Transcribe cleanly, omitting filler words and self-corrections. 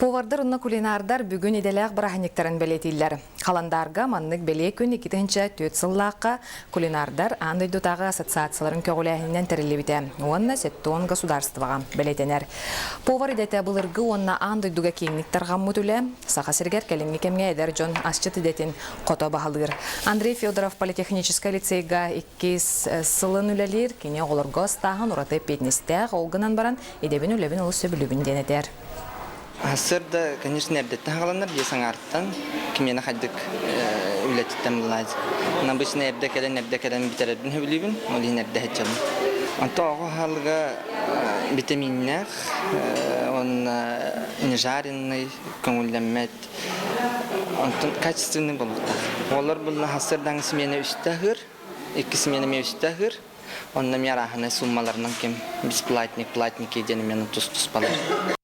Повардар уонна кулинардар бүгүн идэлээх бырааһынньыктарын бэлиэтииллэр. Халандаарга маннык бэлиэ күн 2004 сыллаахха кулинардар аан дойдутааҕы ассоциацияларын көҕүлээһининэн тэриллибитэ уонна 70 государствоҕа бэлиэтэнэр. Повар идэтэ былыргы уонна аан дойдуга киэҥник тарҕаммыт үлэ, Саха сиригэр кэлиҥҥи кэмҥэ эдэр дьон асчыт идэтин хото баһылыыр. Андрей Федоров политехническай лицейга иккис сылын үлэлиир, кини оҕолорго астааһын ураты эппиэтинэстээх, ол гынан баран идэбин үлэбин олус сөбүлүүбүн диэн этэр. Сарсыарда, конечно, эрдэттэн хааланнар дии саҥаартан кимиэнэ хайдык үлэтиттэн булаадь. Обычно эрдэ кэлэн, эрдэ кэлэн бүтэрэрбин сөбүлүүбүн, ол иһин эрдэ сылдьабын. Онто оҕо аһылыга витаминнээх уонна не жареный, көҥүллэммэт, онтон качественный буолуохтаах. Оҕолор булла сарсыардааҥы симиэнэ үстэ аһыыр, икки симиэнэ эмиэ үстэ аһыыр. Онно эмиэ арааһынай сууммаларынан ким бесплатник, платники диэн эмиэ тус-туспалар.